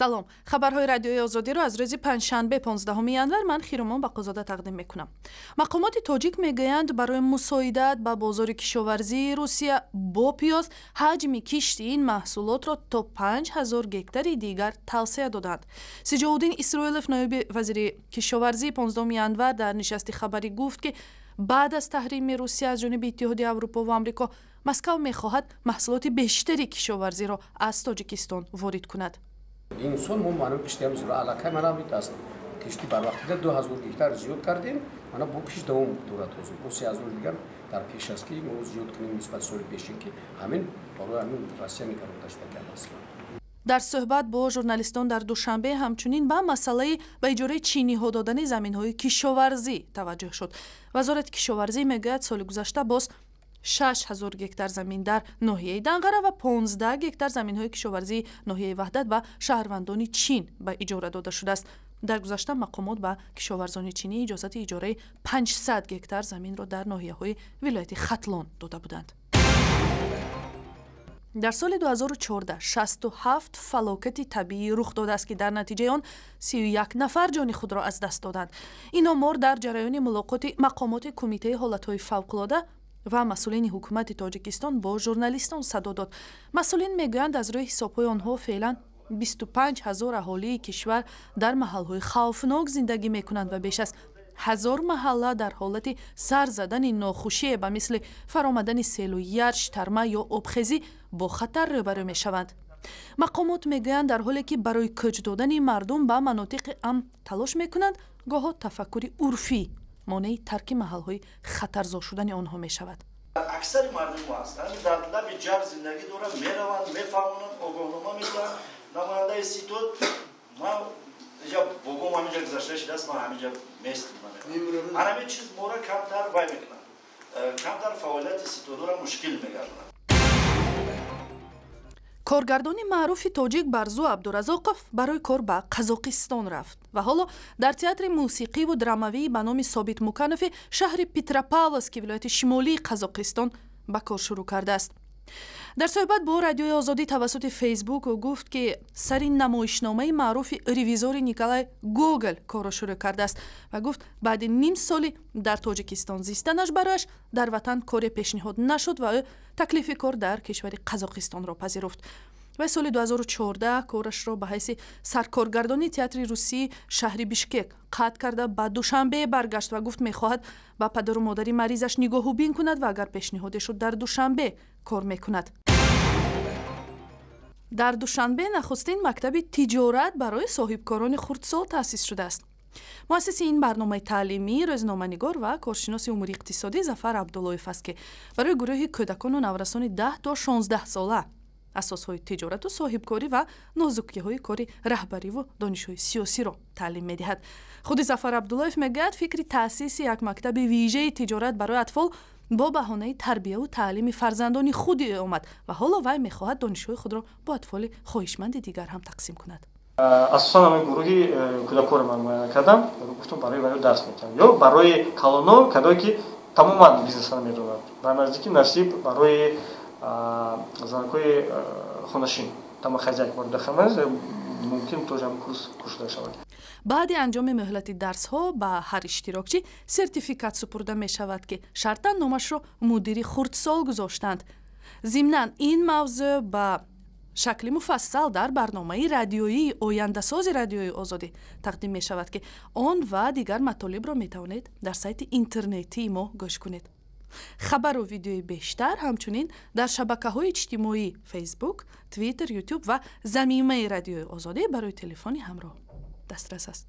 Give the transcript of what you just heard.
Салом, хабарҳои Радиои Озодиро аз рӯзи панҷшанбе, 15 январ, ман Хиромон Бақозода тақдим мекунам. Мақомоти тоҷик мегӯянд, барои мусоидат ба бозори кишоварзии Русия бо пиёз ҳаҷми кишти ин маҳсулотро то 5000 гектари дигар тавсеа доданд. Сиҷовуддин Исроилов, ноиби вазири кишоварзӣ, 15 январ дар нишасти хабарӣ гуфт, ки баъд аз таҳрими Русия аз ҷониби Иттиҳоди Аврупо ва Амрико Москав мехоҳад маҳсулоти бештари кишоварзиро аз Тоҷикистон ворид кунад. Инсон мо маълум киштиам зиро аллакай мана аст кишти барвақтида 2000 гектар зиёд кардем. Мана бо кишт давом дорад, ҳозир бо 3000 дигар дар пеш аст, ки мо зиёд кунем нисбат соли пешин, ки ҳамин барои ҳамин Россия нигаронда шуда аслан. Дар суҳбат бо журналистон дар Душанбе ҳамчунин ба масъалаи ба иҷораи чиниҳо додани заминҳои кишоварзӣ таваҷҷӯҳ шуд. Вазорати кишоварзӣ мегӯяд, соли гузашта боз 6000 гектар замин дар ноҳияи Данғара ва 15 гектар заминҳои кишоварзии ноҳияи Ваҳдат ба шаҳрвандони Чин ба иҷора дода шудааст. Дар гузашта мақомот ба кишоварзони чинӣ иҷозати иҷораи 500 гектар заминро дар ноҳияҳои вилояти Хатлон дода буданд. Дар соли 2014 67 фалокати табиӣ рух додааст, ки дар натиҷаи он 31 нафар ҷони худро аз даст доданд. Ин омор дар ҷараёни мулоқоти мақомоти Кумитаи ҳолатҳои фавқулода ва масъулини ҳукумати Тоҷикистон бо журналистон садо дод. Масъулин мегӯянд, аз рӯи ҳисобҳои онҳо феълан 25 ҳазор аҳолии кишвар дар маҳалҳои хавфнок зиндагӣ мекунанд ва беш аз 1000 маҳалла дар ҳолати сар задани нохушие ба мисли фаромадани селу ярш, тарма ё обхезӣ бо хатар рӯбарӯ мешаванд. Мақомот мегӯянд, дар ҳоле ки барои кӯч додани мардум ба манотиқи амн талош мекунанд, гоҳо тафаккури урфӣ монеи тарки маҳалҳои хатарзо шудани онҳо мешавад. Аксари мардум мо ҳастанд, дар лаби ҷар зиндагӣ доранд, мераванд, мефаҳмонанд, огоҳнома медиҳанд. Намояндаи ситод ман иҷа бобом ҳаминҷа гузашта шудааст, ман ҳаминҷа местим. Ҳамин чиз мора камтар вай мекунад, камтар фаъолияти ситодора мушкил мегардонад. Коргардони маъруфи тоҷик Барзу Абдуразоқов барои кор ба Қазоқистон рафт ва ҳоло дар театри мусиқиву драмавии ба номи Собит Муканови шаҳри Петропавловски вилояти шимолии Қазоқистон ба кор шурӯъ кардааст. Дар суҳбат бо Радиои Озодӣ тавассути Фейсбук ӯ гуфт, ки сари намоишномаи маъруфи «Ревизори» Николай Гогол корро шурӯъ кардааст ва гуфт, баъди ним соли дар Тоҷикистон зистанаш барояш дар ватан коре пешниҳод нашуд ва ӯ таклифи кор дар кишвари Қазоқистонро пазируфт. Вай соли 2014 корашро ба ҳайси саркоргардони театри русии шаҳри Бишкек қатъ карда, ба Душанбе баргашт ва гуфт, мехоҳад ба падару модари маризаш нигоҳубин кунад ва агар пешниҳоде шуд, дар Душанбе кор мекунад. Дар Душанбе нахустин мактаби тиҷорат барои соҳибкорони хурдсол таъсис шудааст. Муассиси ин барномаи таълимӣ рӯзноманигор ва коршиноси умури иқтисодӣ Зафар Абдуллоев аст, ки барои гурӯҳи кӯдакону наврасони 10 то 16 сола асосҳои тиҷорату соҳибкорӣ ва нозукиҳои кори раҳбариву донишҳои сиёсиро таълим медиҳад. Худи Зафар Абдуллоев мегӯяд, фикри таъсиси як мактаби вижаи тиҷорат барои атфол бо баҳонаи тарбияву таълими фарзандони худи ӯ омад ва ҳоло вай мехоҳад донишҳои худро бо атфоли хоҳишманди дигар ҳам тақсим кунад. Асосан ҳамин гурӯҳи кӯдакоро ман муайян кардам, гуфтам, барои ваё дарс метиҳам ё барои калоно, кадое ки тамоман бизнеса намедонад, ба наздики насиб барои занакҳои хонашин, домохозяйка мумкин тоже ҳам курс кушода шавад. Баъди анҷоми муҳлати дарсҳо ба ҳар иштирокчӣ сертификат супурда мешавад, ки шартан номашро «Мудири хурдсол» гузоштанд. Зимнан, ин мавзӯъ ба шакли муфассал дар барномаи радиоии «Ояндасози» Радиои Озодӣ тақдим мешавад, ки он ва дигар матолибро метавонед дар сайти интернетии мо гӯш кунед. Хабару видеои бештар ҳамчунин дар шабакаҳои иҷтимоӣ: Фейсбук, Твиттер, Ютуб ва замимаи Радиои Озодӣ барои телефони ҳамроҳ дастрас аст.